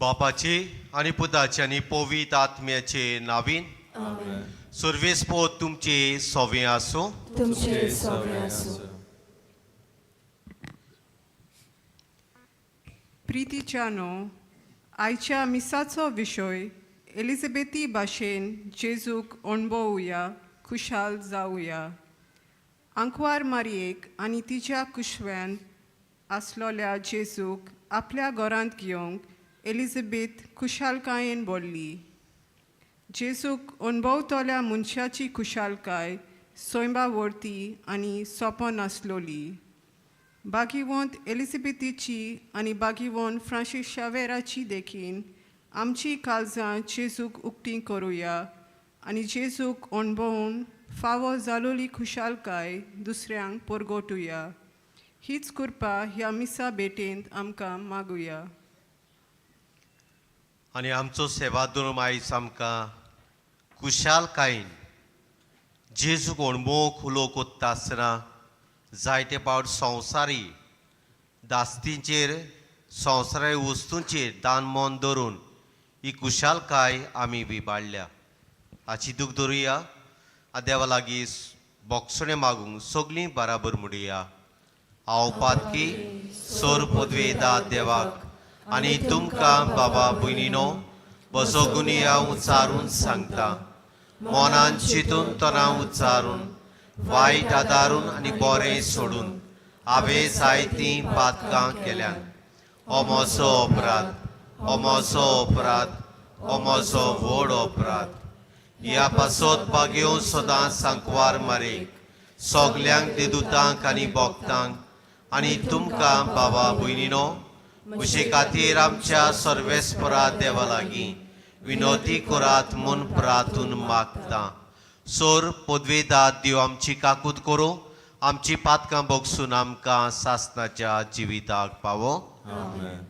बापाचे आनी पुताचे आनी पवित्र आत्म्याचे नावीन. सुर्वेस पोत तुमचे सोवे आसूं. तुमचे सवे आसूं. प्रितीच्यानो, आयच्या मिसाचो विशय एलिझाबेथी भाशेन जेजूक अणभवया, खुशाल जावया. आंकवार मारयेक आनी तिच्या कुशव्यान आसलोल्या जेजूक आपल्या घरांत घेवंक एलिझाबेथ खुशालकायेन बोल्ली. जेजूक अणभवतल्या मनशाची खुशालकाय सैंबा वरती आनी सोंपो नासलोली. बागीवंत एलिझाबेथीची आनी बागीवंत फ्रांसीस शावेराची देखीन आमची काळजां जेजूक उक्ती करुया आनी जेजूक अणभवून फावो जालोली खुशालकाय दुसऱ्यांक परगटुया. हीच कृपा ह्या मिसा भेटेंत आमकां मागुया. आनी आमचो सेवाधर्म आयज आमकां खुशालकायेन जेजूक अणभवूंक उलो कोत्ता आसतना जायते पावट संवसारी दास्तींचेर, संवसारी वस्तूंचेर दान मन धरून ही खुशालकाय आमी विबाडल्या हाची दूख धरुया. देवा लागीं बोगसणें मागूंक सगळीं बराबर म्हणुया. हांव पातकी सोर पदवेदा देवाक आनी तुमकां बाबा भयणीनो बसो गुनिया उच्चारून सांगता, मनान चिंतून तणाव उच्चारून, वायट आदारून आनी बरें सोडून हांवें जायतीं पातकां केल्यात. हो म्हजो अपराध, हो म्हजो अपराध, हो म्हजो व्हड अपराध. ह्या पासत बागेवन सदां सांकवार मारे सगल्यांक देदुतांक आनी भक्तांक आनी तुमकां बाबा भयणीनो म्हजे खातीर आमच्या सर्वेस्परा देवा लागीं विनोती करात म्हूण प्रातून मागता. सोर पदवेदा देव आमची काकूत करूं, आमची पातकां बोगसून आमकां सासनाच्या जिविताक पावो. आमेन.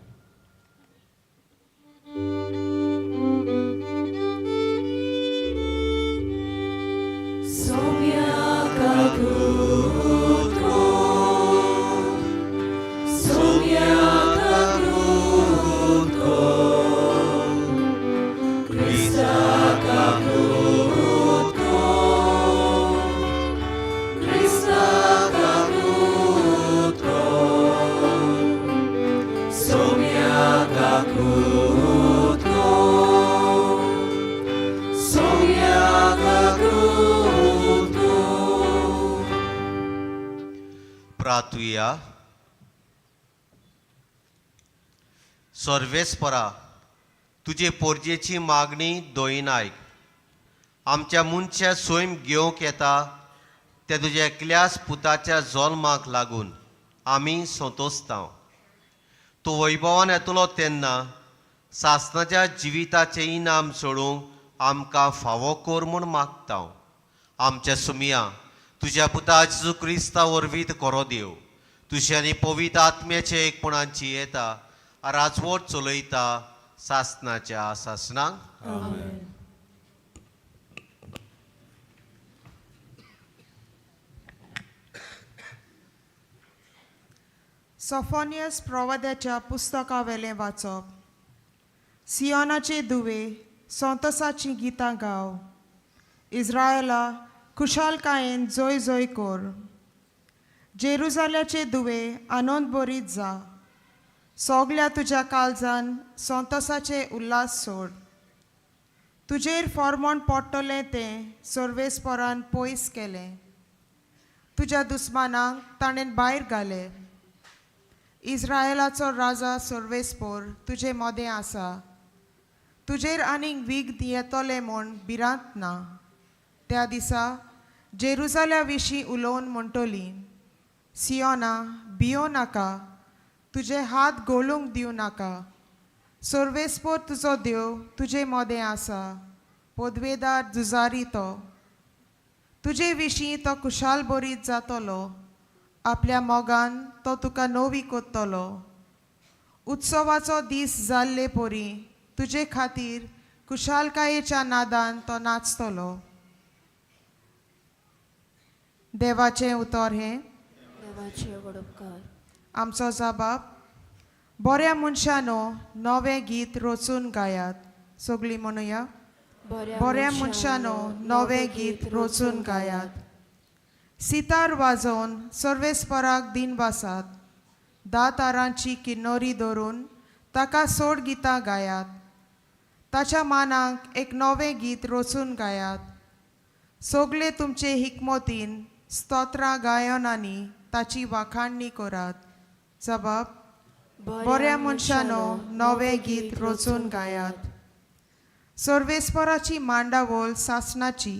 प्रातुया. सर्वेस्परा, तुजे पोरजेची मागणी दोयीन आयक. आमच्या मनशा सैम घेवंक येता त्या तुज्या एकल्याच पुताच्या जल्माक लागून आमी संतोसता. तूं वैभवान येतलो तेन्ना सासनाच्या जिविताचें इनाम सोडूंक आमकां फावो कर म्हूण मागता. आमच्या सुमया तुज्या पुता जेजू क्रिस्ता वरवीं करो देव. तुज्या आनी पवित्र आत्म्याचे एकपणाची येता राजवट चलयता सासनाच्या सासनाक. आमेन. सोफोनियस प्रवाद्याच्या पुस्तकावेलें वाचप. सियोनाचे दुवे, संतोसाचीं गितां गाव. इस्रायला, खुशालकायेन जोय जोय कोर. जेरुजाल्याचे दुवे, आनंद बरीत जा. सोगल्या तुज्या काळजान संतोसाचे उल्हास सोड. तुजेर फॉर्मोण पडटलें तें सर्वेस्परान पयस केलें. तुज्या दुस्मानांक ताणें भायर घाले. इस्रायलाचो राजा सर्वेस्पोर तुजे मदें आसा. तुजेर आनीक वीख येतलें म्हूण भिरांत ना. त्या दिसा जेरुजाल्या विशीं उलोवन म्हणटली, सियोना, भियो नाका. तुजे हात गोलूंक दिवं नाका. सर्वेस्पोर तुजो देव तुजे मदें आसा. पदवेदार झुजारी तो. तुजे विशीं तो खुशाल बरीत जातलो. आपल्या मोगान तो तुका नवी कोत्तलो. उत्सवाचो दीस जाल्ले परी तुजे खातीर खुशालकायेच्या नादान तो नाचतलो. देवाचें उतर हें. देवाचे व्हड उपकार. आमचो जबाब. बऱ्या मनशानो नवें गीत रचून गायात. सगळीं म्हणुया. बऱ्या मनशानो नवें गीत रचून गायात. सितार वाजोवन सर्वेस्पराक दिनवासात. धा तारांची किन्नोरी धरून ताका सोड गितां गायात. ताच्या मानाक एक नवें गीत रचून गायात. सगळे तुमचे हिकमतीन स्तोत्रां गायन आनी ताची वाखाणणी करात. जबाब. बऱ्या मनशानो नवें गीत रचून गायात. सर्वेस्पराची मांडावळ सासणाची.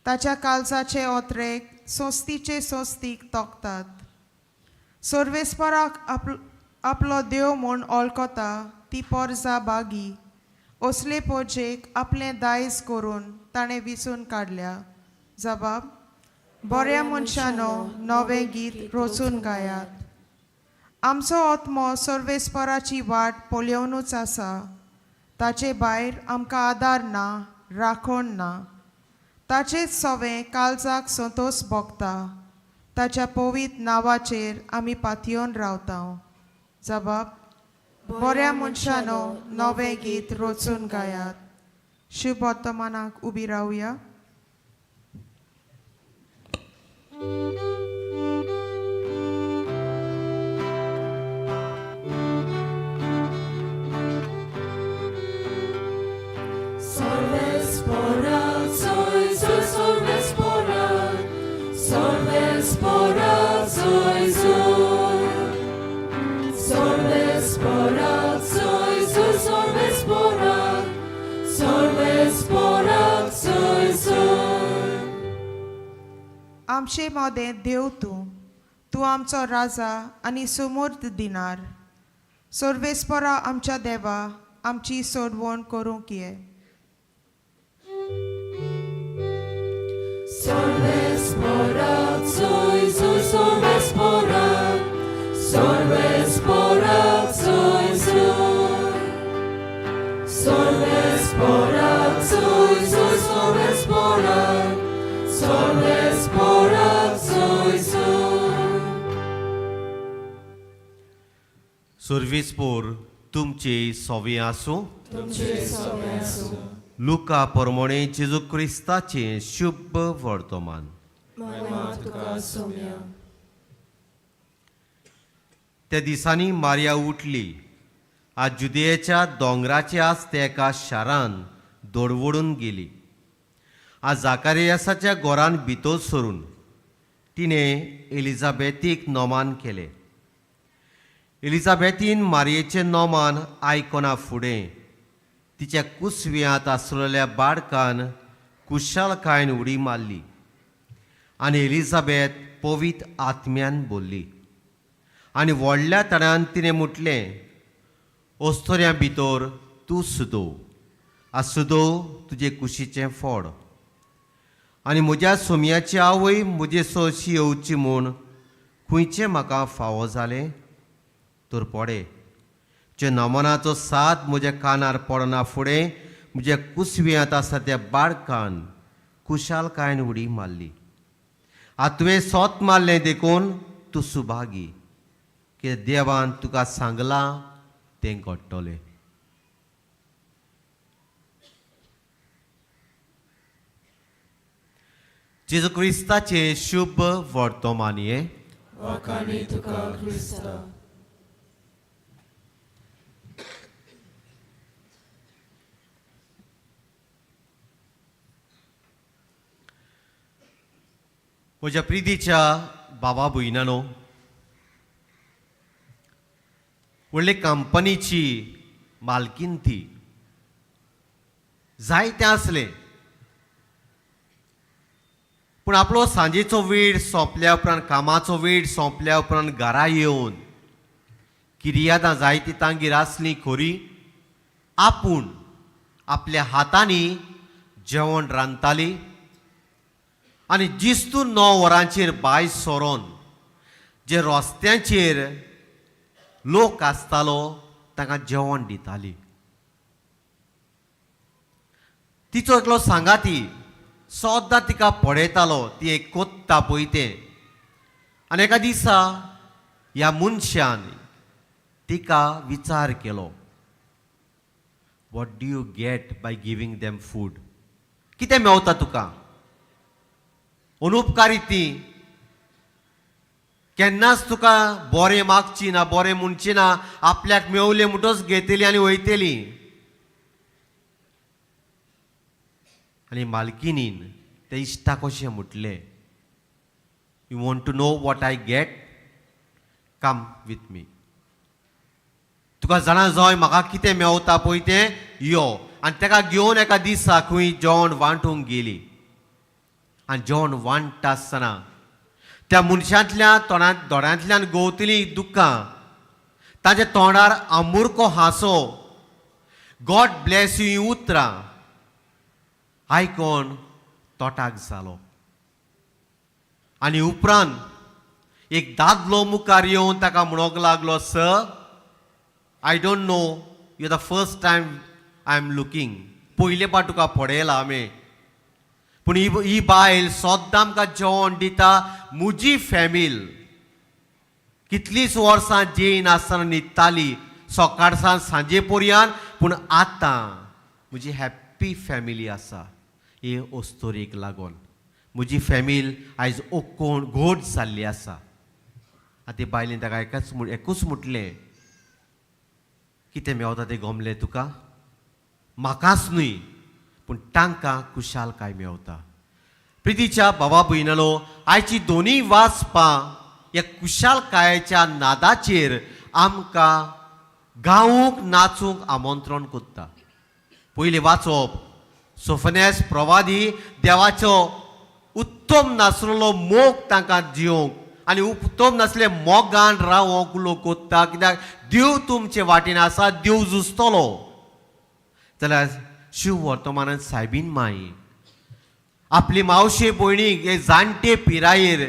ताच्या काळजाचे ओतरेक सोस्तीचे सोस्तीक तोखतात. सर्वेस्पराक आपलो देव म्हूण वळखता ती पोरजा बागी असले पोजेक आपलें दायज करून ताणें विचून काडल्या. जबाब. बऱ्या मनशानो नवें गीत रचून गायात. आमचो आत्मो सर्वेस्पराची वाट पळोवनूच आसा. ताचे भायर आमकां आदार ना, राखण ना. ताचेच सवें काळजाक संतोस भोगता. ताच्या पवीत नांवाचेर आमी पातयेवन रावता. जबाब. बऱ्या मनशानो नवें गीत रचून गायात. शुभ वर्तमानाक उबी रावया. आमचे मदें देव तूं, तूं आमचो राजा आनी सुमूर्त दिनार. सर्वेस्परा आमच्या देवा आमची सोडवण करूंक ये. सुर्वेस्पोर तुमचे सोवे आसूं. लुका परमोणे जेजू क्रिस्ताचें शुभ वर्तमान. त्या दिसांनी मारिया उठली आज जुदेयाच्या दोंगराचे आसते एका शारान दडवडून गेली. आज जाकारियासाच्या घरान भितर सरून तिणें एलिझाबेथीक नोमान केलें. एलिझाबेथीन मारयेचें नोमान आयकना फुडें तिच्या कुसव्यांत आसलेल्या बाडकान कुशालकायन उडी मारली आनी एलिझाबेथ पवीत आत्म्यान बोल्ली आनी व्हडल्या तणान तिणें म्हटलें, अस्तोऱ्यां भितर तूं सुदो आ सुदो तुजे कुशीचें फोड आनी म्हज्या सोम्याची आवय म्हजे सोशी येवची म्हूण खंयचें म्हाका फावो जालें? तर पडे जे नमनाचो साद म्हज्या कानार पडना फुडें म्हज्या कुसव्यांत आसा त्या बाळकान कुशालकायन उडी मारली. आतां तुवें सोत मारलें देखून तूं सुभागी, कित्याक देवान तुका सांगलां तें घडटलें. जेजू क्रिस्ताचें शुभ वर्तमान हें. वाखाणी तुका क्रिस्ता. म्हज्या प्रितीच्या बाबा भयणानो, व्हडले कंपनीची मालकीन ती जायतें आसलें, पूण आपलो सांजेचो वेळ सोंपल्या उपरांत, कामाचो वेळ सोंपल्या उपरांत घरा येवन किर्यादां जायती तांगेर आसलीं खरी, आपूण आपल्या हातांनी जेवण रांदताली आनी जिस्तू 9 वरांचेर भायर सरोन जे रस्त्यांचेर लोक आसतालो तांकां जेवण दिताली. तिचो एकलो सांगाती सद्दां तिका पळयतालो, ती एक कोत्ता पळय तें. आनी एका दिसा ह्या मनशान तिका विचार केलो, what do you get by giving them food? कितें मेवता तुका? अनुपकारी ती केन्नाच तुका बरें मागची ना, बरें म्हणची ना, आपल्याक मेवलें म्हणटच घेतली आनी वयतली. आनी मालकिनीन ते इश्टाक अशें म्हटलें, you want to know what I get? Come with me. तुका जाणा जाय म्हाका कितें मेवता पळय तें, यो. आनी तेका घेवन एका दिसा खंय जेवण वांटूंक गेली. आनी जेवण वांट्टा आसतना त्या मनशांतल्या तोंडांत दोळ्यांतल्यान गवतली दुकां, ताच्या तोंडार आमुरको हांसो, गॉड ब्लॅस you ही उतरां आयकोन तोटाक जालो. आनी उपरांत एक दादलो मुखार येवन ताका म्हणूंक लागलो, sir, I don't know you, the first time I am looking, पयले पाट तुका पळयला हांवें, पूण ही बायल सद्दां आमकां जेवण दिता. म्हजी फॅमिल कितलींच वर्सां जेयन आसतना न्हिदताली, सकाळ सावन सांजे पर्यंत, पूण आतां म्हजी हॅप्पी फॅमिली आसा. हे अस्तोरेक लागून म्हजी फॅमिल आयज ओकोण घोट जाल्ली आसा. आतां ते बायलेन ताका एकाच एकूच म्हटलें, कितें मेवता तें गमलें तुका? म्हाकाच न्हय पूण तांकां खुशालकाय मेवता. प्रितीच्या बाबा भयणालो, आयची दोनूय वाचपां ह्या खुशालकायेच्या नादाचेर आमकां गावूंक नाचूंक आमंत्रण करता. पयलें वाचप, सोफनेस प्रवादी देवाचो उत्तम नासलेलो मोग तांकां दिवंक आनी उत्तम नासले मोगान रावोंक लोक कोत्ता, कित्याक देव तुमचे वाटेन आसा, देव झुजतलो. जाल्यार शिव वर्तमानान सायबीन माई आपली मावशे भयणीक हे जाणटे पिरायेर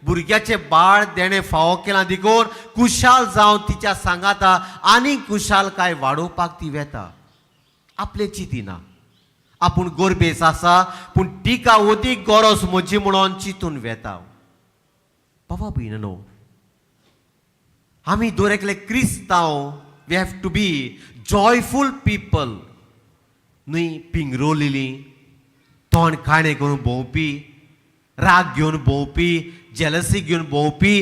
भुरग्याचें बाळ देणें फावो केलां देखून खुशाल जावन तिच्या सांगाता आनीक खुशालकाय वाडोवपाक ती वेता. आपले चिंतिना, आपूण गोरबेस आसा पूण तिका अदीक गरज म्हजी म्हणून चिंतून वेता. बाबा भयणो, आमी दर एकले क्रिस्तांव, we have to be joyful people, न्हय पिंगरोलेली, तोंड काणें करून भोंवपी, राग घेवन भोंवपी, जेलसी घेवन भोंवपी.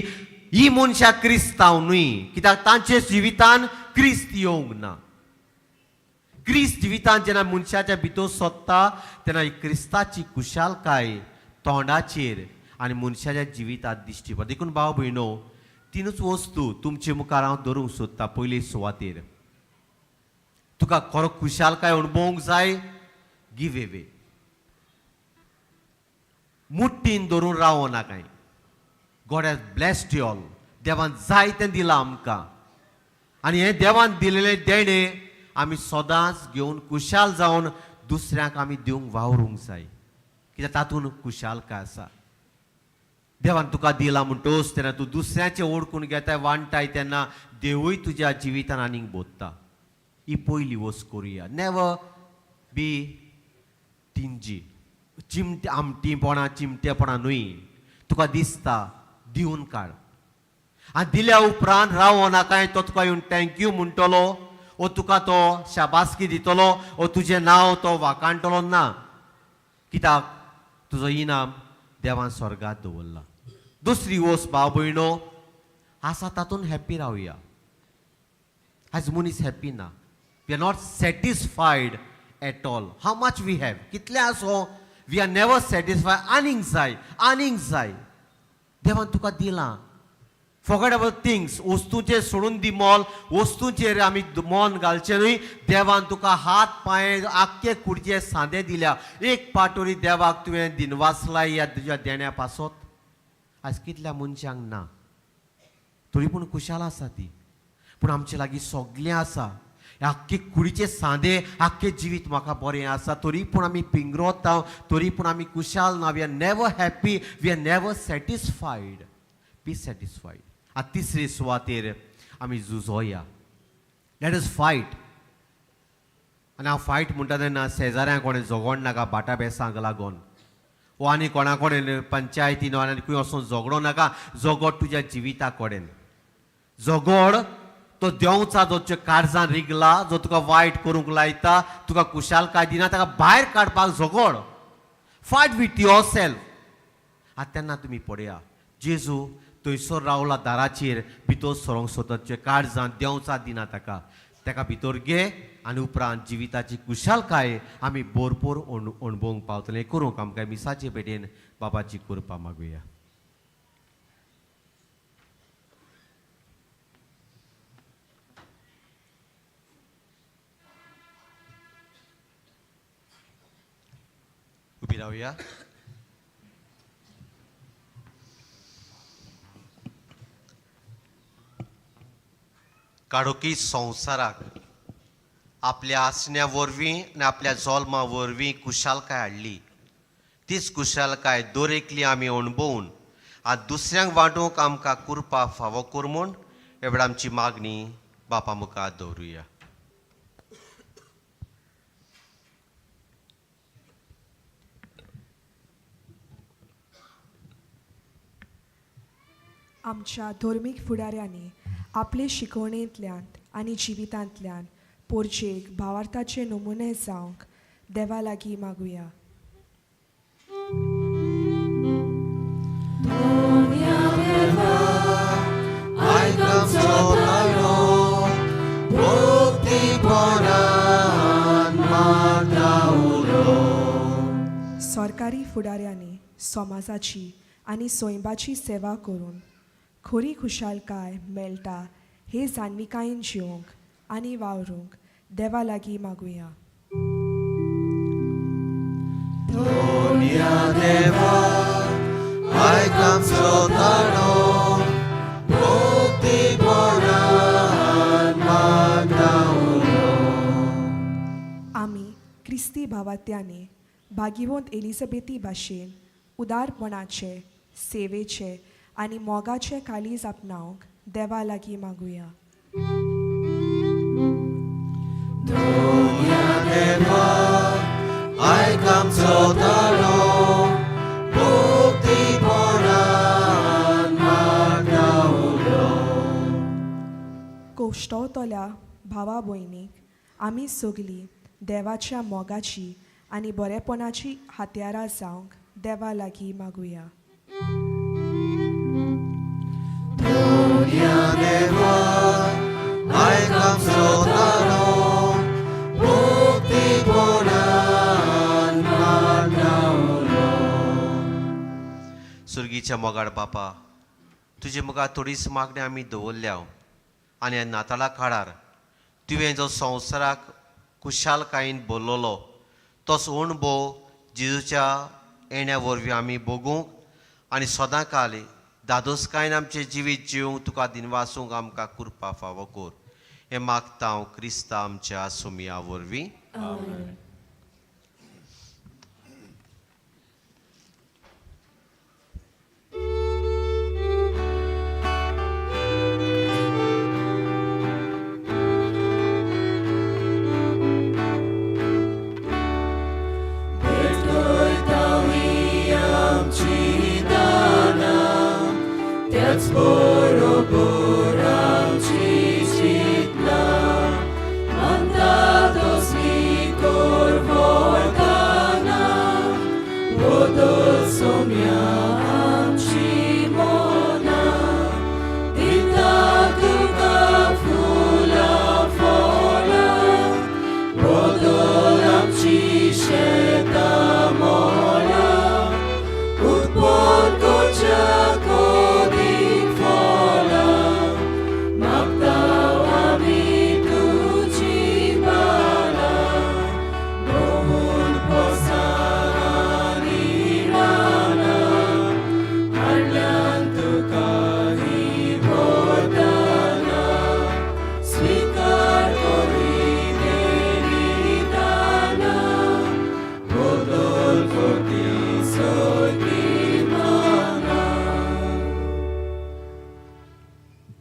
ही मनशां क्रिस्तांव न्हय, कित्याक तांचे जिवितान क्रिस्त येवंक ना. क्रिस्त जिवितान जेन्ना मनशाच्या भितर सोदता तेन्ना ही क्रिस्ताची खुशालकाय तोंडाचेर आनी मनशाच्या जिवितांत दिश्टी पडटा. देखून भाव भयणो, तिनूच वस्तू तुमचे मुखार हांव धरूंक सोदता. पयले सुवातेर, तुका खरो खुशालकाय अणभवूंक जाय, गिव एवे. मुठीन धरून रावो नाकाय. God has blessed you all. देवान जायतें दिलां आमकां आनी हें देवान दिलेलें देणें आमी सदांच घेवन खुशाल जावन दुसऱ्यांक आमी दिवंक वावरूंक जाय, कित्याक तातूंत खुशालकाय आसा. देवान तुका दिलां म्हणटोच तेन्ना तूं दुसऱ्याचें ओडकून घेताय, वांटाय, तेन्ना देवूय तुज्या जिवितान आनीक बोधता. ही पयली वस्त करुया. Never be stingy. चिमटे आमटीपणां चिमटेपणां न्हय. तुका दिसता दिवन काड आनी दिल्या उपरांत रावो नाकाय. तो तुका येवन thank you म्हणटलो ओ तुका तो शाबासकी दितलो ओ तुजें नांव तो वाखाणटलो ना, कित्याक तुजो इनाम देवान स्वर्गात दवरला. दुसरी वस्त भाव भयणो, आसा तातूंत हॅप्पी रावया. आयज मनीस हॅप्पी ना. We are not satisfied at all. How much we have, कितलें आसो, we are never satisfied. आनीक जाय, आनीक जाय. देवान तुका दिलां. Forget about things. वस्तूचेर सोडून दी मोल. वस्तूचेर आमी मन घालचें न्हय. देवान तुका हात पांय, आख्खे कुडचे सांदे दिल्या. एक पाटोरी देवाक तुवें दिनवासलाय ह्या तुज्या देण्या पासत? आयज कितल्या मनशांक ना, तरी पूण खुशाल आसा ती. पूण आमचे लागीं सगळें आसा, आख्खे कुडीचे सांदे, आख्खें जिवीत म्हाका बरें आसा, तरी पूण आमी पिंगरोता, तरी पूण आमी खुशाल ना. We are never happy, we are never satisfied. Be satisfied. आतां तिसरे सुवातेर आमी झुजोया. Let us fight. आनी हांव फायट म्हणटा तेन्ना शेजाऱ्यां कोणें झगड नाका, बाटा बेसांक लागून वो आनी कोणा कडेन पंचायतीन आनी खंय वचोन झगडो नाका. झगड तुज्या जिविता कडेन झगड. तो देंवचा जो तुज्या काळजान रिगला, जो तुका वायट करूंक लायता, तुका खुशालकाय दिना, ताका भायर काडपाक झगड. Fight with your self. आतां तेन्ना तुमी पळया, जेजू थंयसर रावला दाराचेर, भितर सरोंक सोदता. तुज्या काळजान देंवचा दिना ताका, ताका भितर घे आनी उपरांत जिविताची खुशालकाय आमी भरपूर अणभवंक पावतले. करूंक आमकां मिसाचे भेटेन बाबाची कृपा मागुया. उबी रावया. काडोकी संवसाराक आपल्या आसण्या वरवीं आनी आपल्या जल्मा वरवीं खुशालकाय हाडली. तीच खुशालकाय दर एकली आमी अणभवून आनी दुसऱ्यांक वांटूंक आमकां कृपा फावो कर म्हूण हे आमची मागणी बापा मुखार दवरुया. आमच्या धर्मीक फुडाऱ्यांनी आपले शिकवणेंतल्यान आनी जिवितांतल्यान पोरजेक भावार्थाचे नमुने जावंक देवा लागीं मागुया. सरकारी फुडाऱ्यांनी समाजाची आनी सैमाची सेवा करून खरी खुशालकाय मेळटा हे जाणविकायेन जिवंक आनी वावरूंक देवा लागीं मागुया. आमी क्रिस्ती भावात्यांनी भागिवंत एलिझाबेथी भाशेन उदारपणाचे, सेवेचे आनी मोगाचे काळीज आपणावंक देवा लागीं मागुया. कोश्टवतल्या भावा भयणीक आमी सगलीं देवाच्या मोगाची आनी बरेपणाची हत्यारां जावंक देवा लागीं मागुया. सुर्गीच्या मोगाळ बापा, तुजे मुखार थोडीच मागणी आमी दवरल्या आनी ह्या नाताळा काळार तुवें जो संवसाराक खुशालकायेन भरलेलो तोच अणभव जेजूच्या येण्या वरवीं आमी भोगूंक आनी सदां काल दादोसकायेन आमचें जिवीत जिवंक तुका दिनवासूंक आमकां कृपा फावो कर. हें मागता हांव क्रिस्ता आमच्या सुमया वरवीं.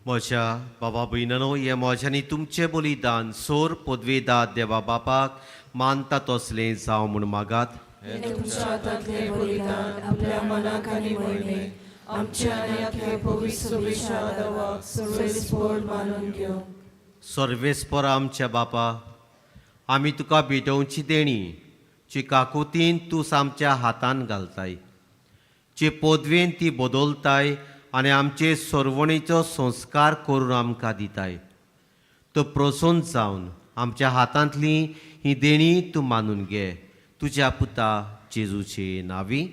म्हज्या बाबा भयणीनो, हे म्हज्यांनी तुमचें बलिदान सोर पदवेदार देवा बापाक मानता तसलें जावं म्हूण मागात. तुमच्या हातांतलें बलिदान आपल्या मनाक आनी मरणेक आमच्या आनी आख्या पवित्र देवाक सर्वेस्पोर मानून घेवं. सर्वेस्पर आमच्या बापा, आमी तुका भेटोवची देणी जी काकुतीन तूं आमच्या हातान घालताय, जे पदवेन ती बदलताय आनी आमचे सरवणेचो संस्कार करून आमकां दिताय. तो प्रसन्न जावन आमच्या हातांतली ही देणी तूं मानून घे, तुज्या पुता जेजूचे नांवी.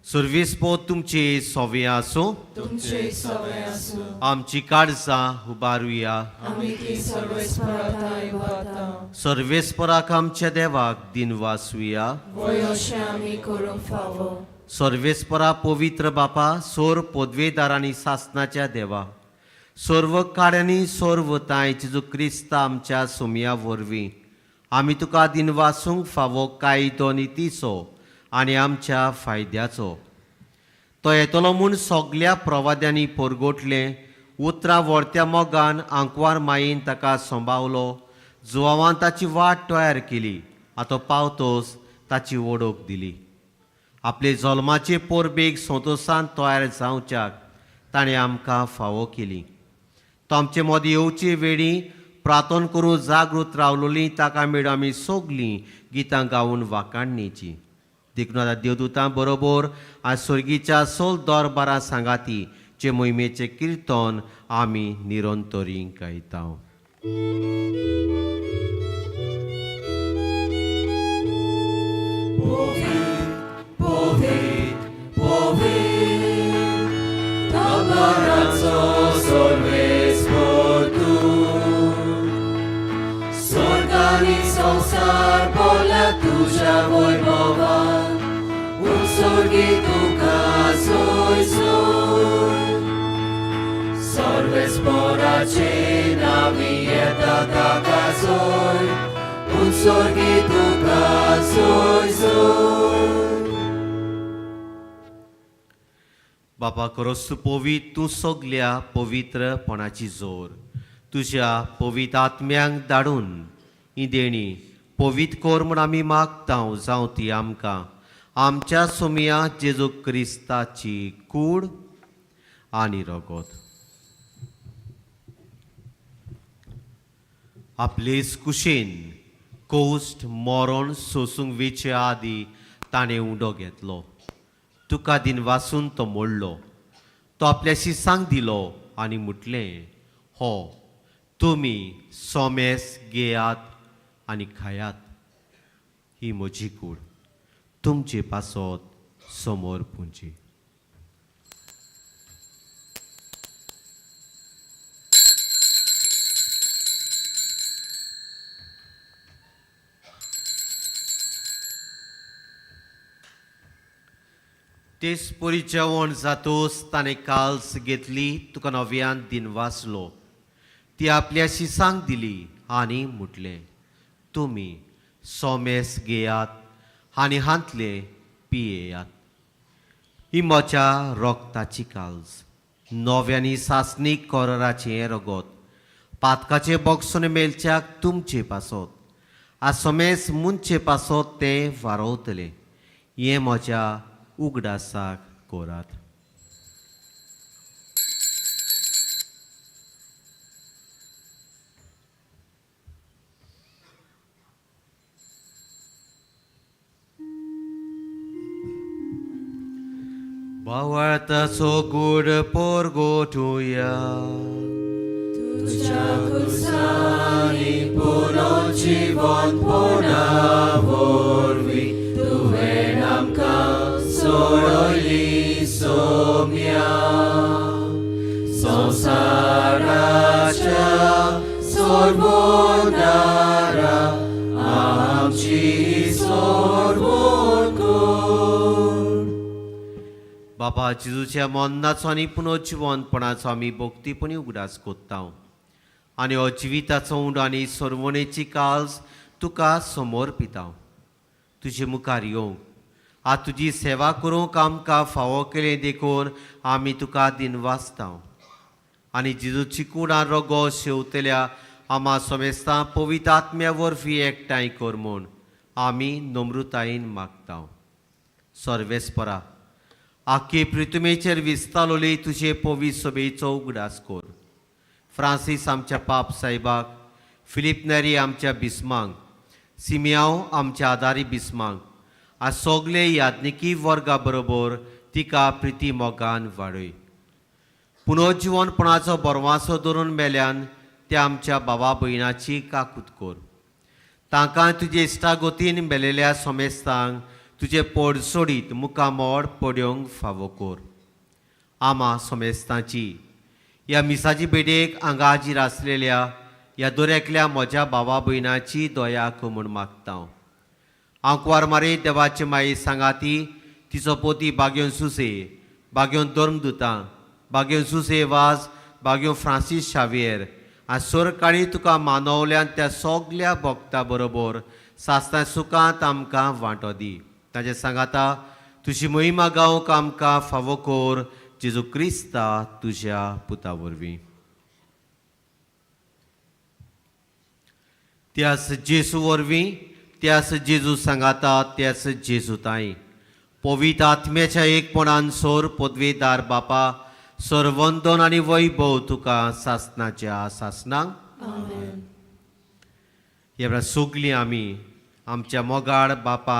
सर्वेस्पर तुमचे सोवे आसूं. तुमचे सवे आसूं. आमची काळजां उबारुया. आमी ती सर्वेस्परा वता. सर्वेस्पराक आमच्या देवाक दिनवासुया. वय अशें आमी करूंक फावो. सर्वेस्परा पवित्र बापा, सोर पदवेदार आनी सासनाच्या देवा, सर्व काड्यांनी सर्व तांय जेजू क्रिस्ता आमच्या सोमया वरवीं आमी तुका दिनवासूंक फावो कायदो नितीचो आनी आमच्या फायद्याचो. तो येतलो म्हूण सगल्या प्रवाद्यांनी परगोटलें उतरां व्हरत्या मोगान आंकवार मायेन ताका सांबावलो. जुवावान ताची वाट तयार केली, आतां पावतोस ताची वडोक दिली. आपले जल्माचे पोरबेक संतोसान तयार जावच्याक ताणें आमकां फावो केली. तो आमचे मदीं येवचे वेळी प्रार्थन करून जागृत रावलोली ताका मेळून आमी सगलीं गितां गावन वाकाणणेची. देखून आतां देवदूतां बरोबर आनी स्वर्गीच्या सोल दरबारा सांगाती जे मोहिमेचें किर्तन आमी निरंतरी गायता. संसार बोला तुझ्या वैभवान, उत्सर्गी तुका सोय सोय. सर्वेस्पराचे नावी येता ताका सोय, उत्सर्गी तुका सोय सोय. बापा खरोच तूं पवित्र, तूं सगल्या पवित्रपणाची जोर तुज्या पवित्र आत्म्यांक धाडून ही देणी पवित्र कर म्हूण आमी मागता. जावं ती आमकां आमच्या सोमया जेजू क्रिस्ताची कूड आनी रगत. आपलेच कुशेन कोश्ट मरण सोसूंक वेचे आदी ताणें उंडो घेतलो. तुका दिनवासून तो मोडलो. तो आपल्याशी सांग दिलो आनी म्हटलें, हो तुमी सोमेस घेयात आनी खायात, ही म्हजी कूड तुमचे पासत समोर पुंजी. तेच परी जेवण जातोच ताणें काल्स घेतली, तुका नव्यान दिनवासलो, ती आपल्याशी सांग दिली आनी म्हटलें, तुमी सोमेस घेयात आनी हांतले पियेयात, ही म्हज्या रोगताची काल्स, नव्यानी सासणीक कोराचें हें रगत पातकाचें बॉक्सून मेलच्याक तुमचे पासत आज सोमेस मुनचे पासत तें वारोवतलें, हें म्हज्या उगडासाक कोरात. भावार्थाचो गूढ पोरगोटुया. तुझ्या कुसानी पुनर्जीवनपणा वरवीं तुवें आमकां सोडयली सोम्या. संवसाराच्या सोडवणारा आमची सोडवण कर. बाबा जेजूच्या मरणाचो आनी पुनर्जिवनपणाचो आमी भक्तीपणी उगडास कोत्ता आनी हो जिविताचो उंडो आनी सरवणेची काल्स तुका समर्पिता. तुजे मुखार येवंक आतां तुजी सेवा करूंक आमकां फावो केलें देखून आमी तुका दिनवासता. आनी जेजूची कुडां रोगो शेवतल्या आमा समेस्तां पवित्र आत्म्या वरवीं एकठांय कर म्हूण आमी नम्रतायेन मागता. सर्वेस्परा आख्खे पृथ्वीचेर विस्तारलोली तुजे पवित्र सभेचो उगडास कर. फ्रांसीस आमच्या पाप साहेबाक, फिलीप नेरी आमच्या बिस्मांक, सिमियांव आमच्या आदारी बिस्मांक आ सोगले याज्ञिकी वर्गा बरोबर तिका प्रिती मोगान वाडय. पुनर्जिवनपणाचो बरवासो धरून मेल्यान त्या आमच्या बाबा भयणाची काकूत कर. तांकां तुजे इश्टागोतीन मेलेल्या सोमेस्तांक तुजे पोड सोडीत मुखामोड पडयोंक फावो कर. आमा सोमेस्तांची ह्या मिसाची भेटेक हांगा हाजीर आसलेल्या ह्या दरेकल्या म्हज्या बाबा भयणाची दया कर म्हूण मागता. हांव कुवार मारी देवाचे माई सांगाती तिचो पोती बाग्योन सुसे, बाग्योन धर्मदुतां, बाग्योन सुसे वाज, बाग्योन फ्रांसीस शावियर आनी सरकाळी तुका मानवल्यान त्या सगल्या भक्ता बरोबर सासणां सुखांत आमकां वांटो दी. ताजें सांगाता तुजी महिमा गावंक आमकां फावो कर जेजू क्रिस्ता तुज्या पुता वरवीं. त्यास जेजू वरवीं, त्यास जेजू सांगाता, त्यास जेजू ताई पवित्र आत्म्याच्या एकपणान सोर पदवेदार बापा सर्वंदन आनी वैभव तुका सासनाच्या सासनाक. ह्या वेळार सगलीं आमी आमच्या मोगाळ बापा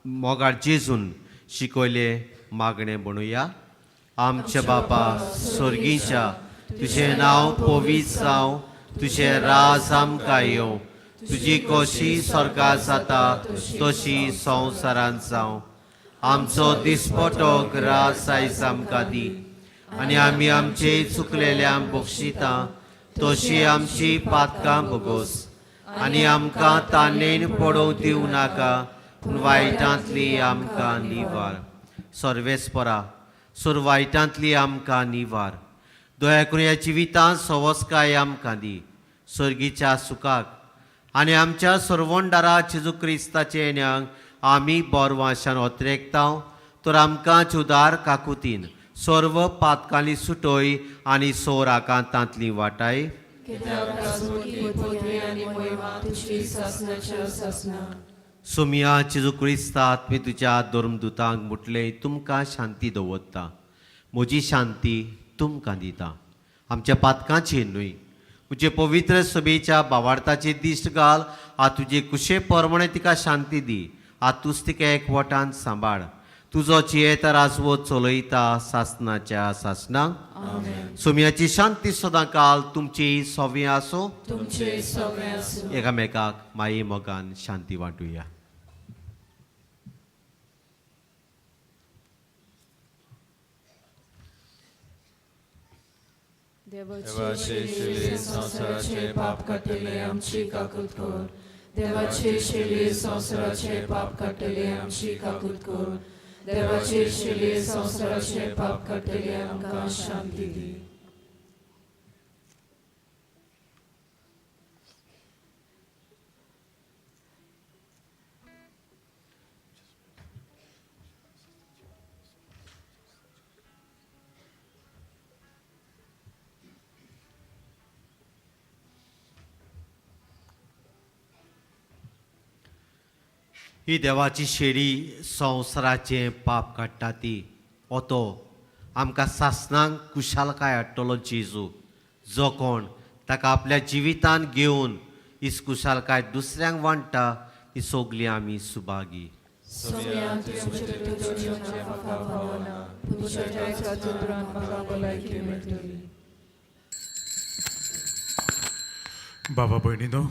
मोगाळ जेजून शिकयलें मागणें म्हणुया. आमच्या बापा स्वर्गीच्या, तुजें नांव पवित्र जावं, तुजें राज आमकां येवं, तुजी कशी स्वर्गात जाता तशी संवसारांत जावं. आमचो दिसपटो ग्रास आयज आमकां दी आनी आमी आमचे चुकलेल्यांक बक्षिता तशी आमची पातकां भोगोस आनी आमकां तानेन पडोवंक दिवं नाका पूण वायटांतली आमकां निवार. सर्वेस्परा सोर वायटांतली आमकां निवार. दया करून ह्या जिवितांत सवस्काय आमकां दी सर्गीच्या सुखाक आनी आमच्या सर्वंडारा जेजू क्रिस्ताचे येण्याक आमी बोरवाशान ओतरेकता तर आमकां चुदार काकुतीन सर्व पातकांनी सुटोय आनी सोर आकांतांतली वाटाय. सोमिया जेजू क्रिस्ता आत्मे तुज्या धर्मदुतांक म्हटलें तुमकां शांती दवरता, म्हजी शांती तुमकां दिता. आमच्या पातकांचेर न्हय म्हजे पवित्र सभेच्या बावार्थाचे दिश्ट घाल आ तुजे कुशे परमणे तिका शांती दी. आ तूच तिका एकवटान सांबाळ. तुजो जियेता राजवत चलयता सासनाच्या सासनाक. सोमियाची शांती सदां काल तुमची सोवी आसूं. एकामेकाक माये मोगान शांती वांटुया. देवाचे शिले संवसाराचे पाप काडटले आमची काकूत कर. देवाचे शिले संवसाराचे पाप काडटले आमची काकूत कर. देवाचे शिले संवसाराचे पाप काडटले आमकां शांती दी. ही देवाची शेडी संवसाराचें पाप काडटा ती ओतो आमकां सासणांक कुशालकाय हाडटलो जेजू जो कोण ताका आपल्या जिवितान घेवन ही कुशालकाय दुसऱ्यांक वांट्टा ती सगली आमी सुभागी. बाबा भयणीनो,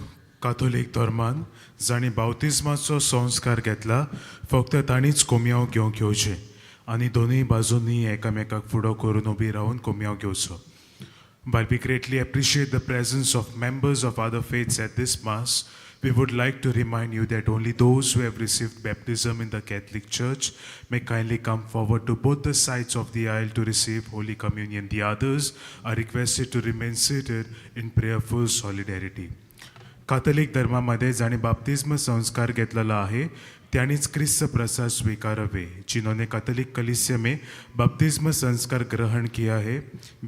काथोलीक धर्मान जांणी बावतिज्माचो संस्कार घेतला फक्त तांणीच कोमयांव घेवंक येवचें आनी दोनूय बाजूंनी एकामेकाक फुडो करून उबी रावन कोमयांव घेवचो. While we greatly appreciate the presence of members of other faiths at this Mass, we would like to remind you that only those who have received baptism in the Catholic Church may kindly come forward to both the sides of the aisle to receive Holy Communion. The others are requested to remain seated in prayerful solidarity. Catholic धर्मामध्ये जांणी बाप्तिज्म संस्कार घेतलेला आहे त्यांनीच क्रिस्त प्रसाद स्वीकारावे. जिन्होंने Catholic कलीसिया में बपतिस्म संस्कार ग्रहण किया है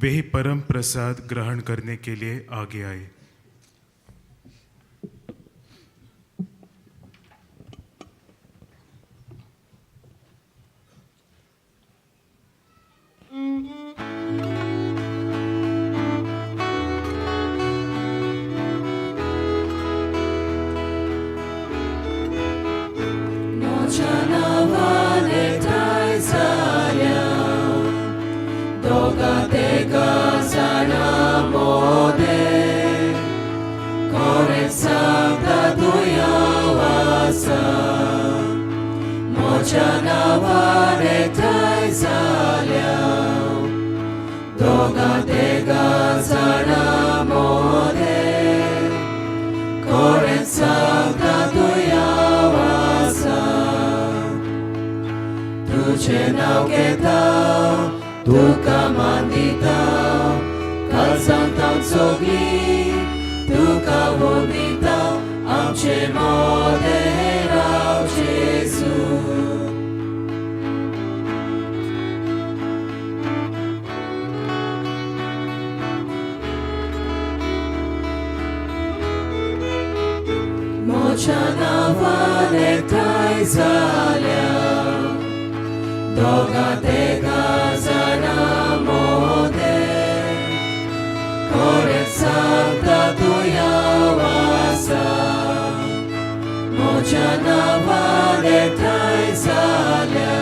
वे ही परम प्रसाद ग्रहण करने के लिए आगे आए. मोच्या नांवान एकठांय जाल्या दोगां तेगां जाणां मोदें खरेंच सांगता तूं हांव आसा तुजें नांव घेता तुका मान दिता काळजांत सगळीं तुका वंदिता आमचे मोदें राव जेजू. मोच्या नांवान एकठांय जाल्या दोगां तेगां जाणां मोदें खरेंच सांगता तूं हांव आसा मोच्या नांवान एकठांय जाल्या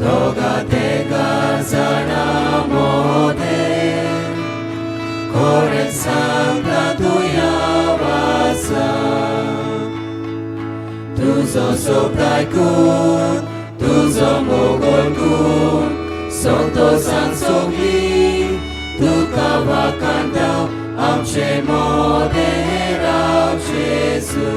दोगां तेगां जाणां मोदें खरेंच सांगता तूं हांव आसा तुजो सोब आयकून तुजो मोग वळखून संतोसान सगळीं तुका वाखाणता आमचे मोदें राव जेजू.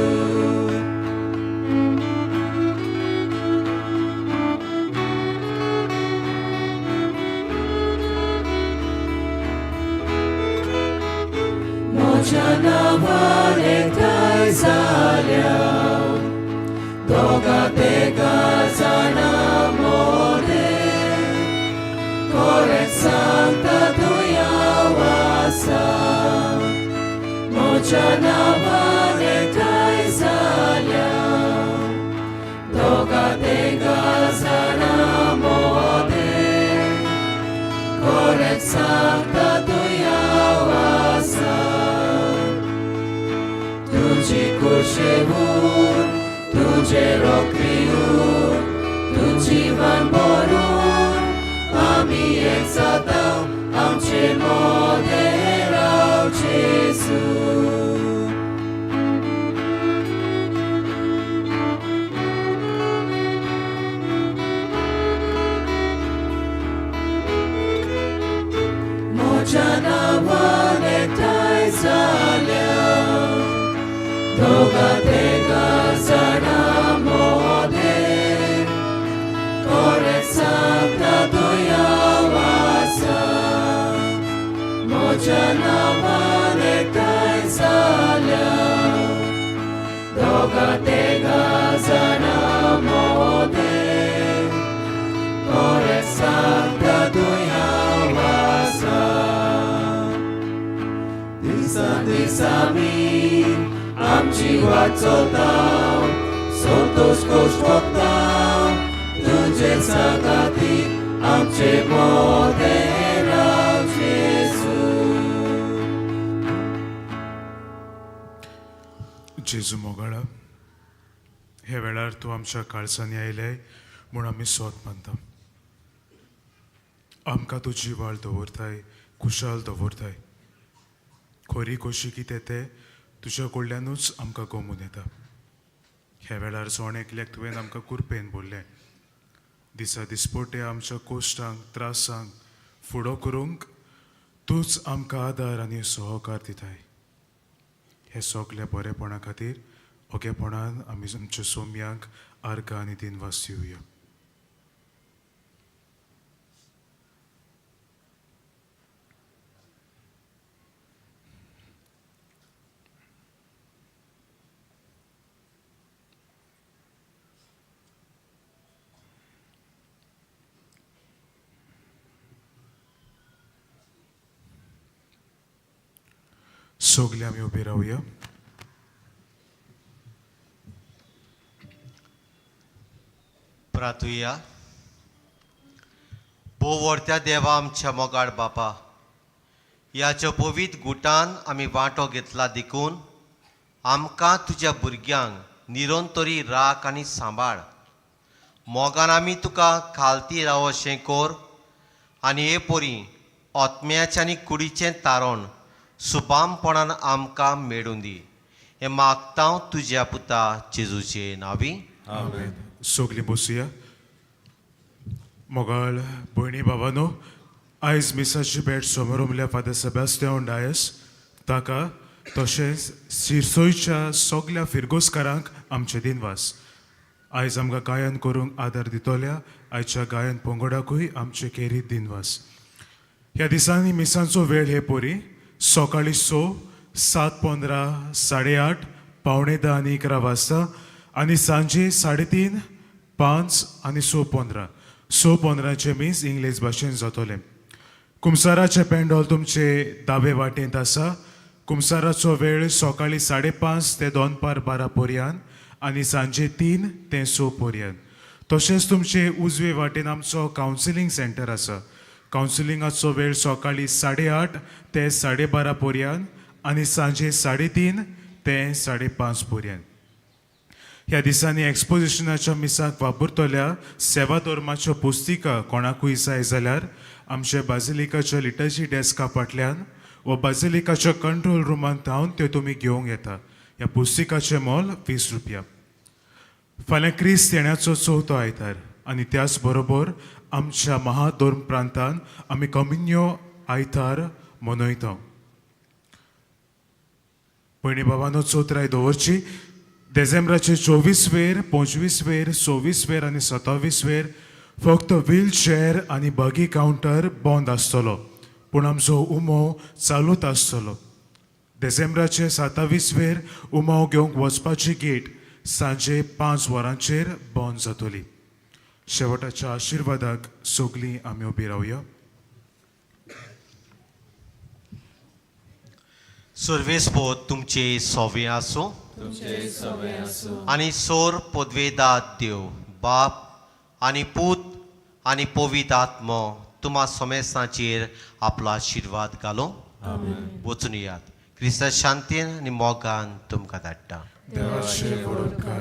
मोच्या नांवान एकठांय जाल्या दोगां तेगां जाणां मोदें खरेंच सांगता तूं हांव आसा मोच्या नांवान एकठांय जाल्या दोगां तेगां जाणां मोदें खरेंच सांगता तूं हांव आसा तुजी कुर्शेवून तुजें रोग पिवन तूं जिवन भरून आमी एक जाता आमचे मोदें राव जेजू. मोच्या नांवान एकठांय जाल्या दोगां तेगां जाणां मोदें खरेंच सांगता तूं हांव आसा मोच्या नांवान एकठांय जाल्या दोगां तेगां जाणां मोदें खरेंच सांगता तूं हांव आसा दिसान दीस आमी आमची वाट चलता संतोष खोश भोगता तुजे सांगाती आमचे मोदें राव जेजू. जेजू मोगाळा, हे वेळार तूं आमच्या काळजांनी आयलें म्हूण आमी सोद मानता. आमकां तूं जिवाळ दवरताय, खुशाल दवरताय. खरी खोशी कितें तें तुज्या कडल्यानूच आमकां गमून येता. ह्या वेळार जण एकल्याक तुवें आमकां कुरपेन भरलें. दिसा दिसपट्टे आमच्या कोश्टांक त्रासांक फुडो करूंक तूंच आमकां आदार आनी सहकार दिताय. हे सगल्या बरेपणा खातीर ओगेपणान आमी आमच्या सोम्यांक आर्गां आनी दिनवास दिवया. सगळे आमी उबे रावया. प्रार्थुया. भोववर्त्या देवा आमच्या मोगाळ बापा, ह्या पवित्र गुटान आमी वांटो घेतला देखून आमकां तुज्या भुरग्यांक निरंतरी राख आनी सांबाळ. मोगान आमी तुका खालती राव अशें कोर आनी हे परी आत्म्याचें आनी कुडीचें तारण सुबामपणान आमकां मेळूं दी. हें मागता तुज्या पुता जेजूचे नांवी. आमेन. सगलीं बसुया. मोगाळ भयणी बाबानो, आयज मिसाची भेट समोर फादर सेबास्तियांव डायस ताका तशेंच सिरसोयच्या सगल्या फिरगोजकारांक आमचे दिनवास. आयज आमकां गायन करूंक आदार दितल्या आयच्या गायन पंगडाकूय आमचे खेरीत दिनवास. ह्या दिसांनी मिसांचो वेळ हे परी: सकाळीं 6, 7:15, 8:30, 9:45 आनी 11 वाजता आनी सांजे 3:30, 5 आनी 6:15. 6:15चें मीस इंग्लीश भाशेन जातलें. कुमसाराचें पेंडोल तुमचे दावे वाटेंत आसा. कुमसाराचो वेळ सकाळीं 5:30 ते दनपार 12 पर्यंत आनी सांजे 3 ते 6 पर्यंत. तशेंच तुमचे उजवे वाटेन आमचो कावन्सिलींग सेंटर आसा. कावन्सिलिंगाचो वेळ सकाळीं 8:30 ते 12:30 पर्यंत आनी सांजे 3:30 ते 5:30 पर्यंत. ह्या दिसांनी एक्सपोजिशनाच्या मिसाक वापरतल्या सेवा धर्माच्यो पुस्तिका कोणाकूय जाय जाल्यार आमच्या बाजिलिकाच्या लिटर्जी डेस्का फाटल्यान वा बाजिलिकाच्या कंट्रोल रुमांत थावन त्यो तुमी घेवंक येता. ह्या पुस्तिकाचें मोल 20 रुपया. फाल्यां क्रिस्त येण्याचो चवथो आयतार आनी त्याच बरोबर आमच्या महाधर्म प्रांतान आमी कमिन्यो आयतार मनयता. भयणी बाबांनो, चौथराय दवरची. देझेंब्राचे 24 वेर, 25 वेर, 26 वेर आनी 27 वेर फक्त व्हील चेअर आनी बगी कावंटर बंद आसतलो, पूण आमचो उमो चालूच आसतलो. देझेंब्राचे 27 वेर उमाव घेवंक वचपाची गेट सांजे 5 वरांचेर बंद जातली. शेवटाच्या आशिर्वादाक सगलीं आमी उबी रावया. सर्वेस्पोत तुमचे सोवे आसूं आनी सोर पदवेदात देव बाप आनी पूत आनी पवित्र आत्मो तुमा सोमेसाचेर आपलो आशिर्वाद घालूं. वचून येयात. क्रिस्ता शांतीन आनी मोगान तुमकां धाडटा. देवाचे वडोदकार.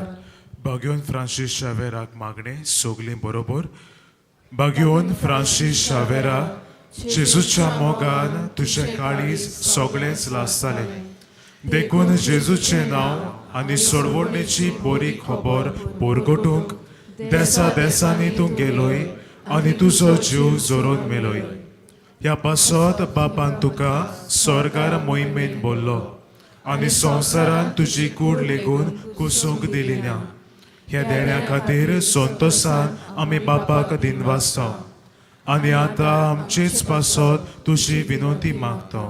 बाग्योन फ्रांसीस शावेराक मागणें. सगलीं बरोबर. बाग्योन फ्रांसीस शावेरा, जेजूच्या मोगान तुजें काळीज सगळेंच लासतालें, देखून जेजूचें नांव आनी सोडवणेची बरी खबर परगटूंक देसा देसांनी तूं गेलोय आनी तुजो जीव जोरून मेलोय. ह्या पासत बापान तुका स्वर्गार मोहिमेन बोल्लो आनी संवसारान तुजी कूड लेगून कुसूंक दिली ना. ह्या देण्या खातीर संतोसान आमी बापाक दिनवासता आनी आतां आमचेच पासत तुजी विनवती मागता.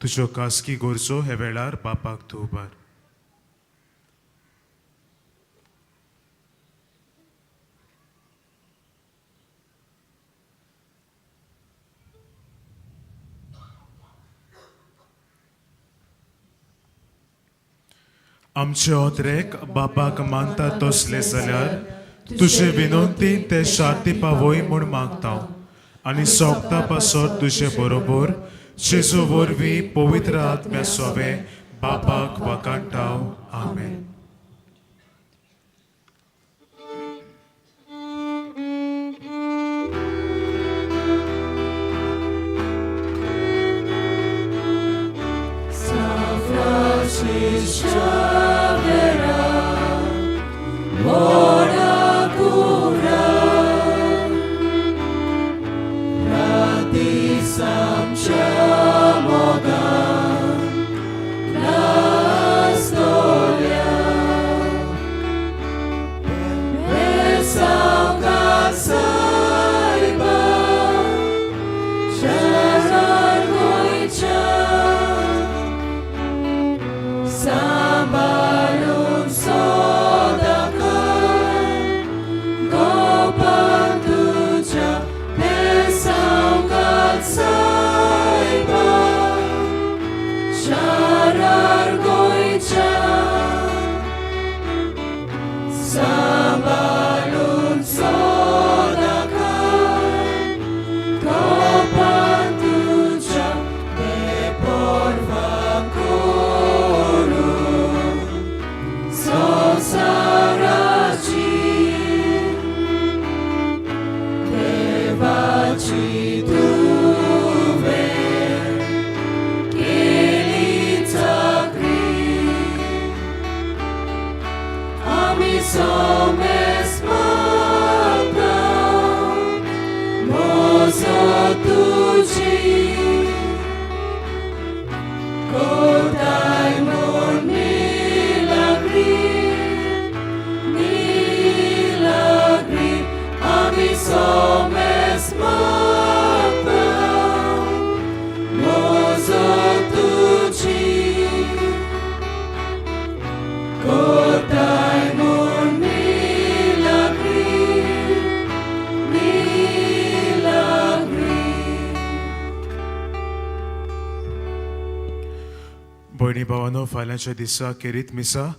तुज्यो खासगी गरजो हे वेळार बापाक तूं उबार. आमचे ओत्रेक बापाक मानता तसले जाल्यार तुजे विनवतीन ते शांती पावय म्हूण मागता आनी सोगता पासत तुजे बरोबर जेजू वरवीं पवित्र आत्म्या सोवे बापाक वाकांटाव. आमेन. आमच्या मोगान लासतोल्या. भयणी भावानो, फाल्यांच्या दिसा खेरीत मिसा.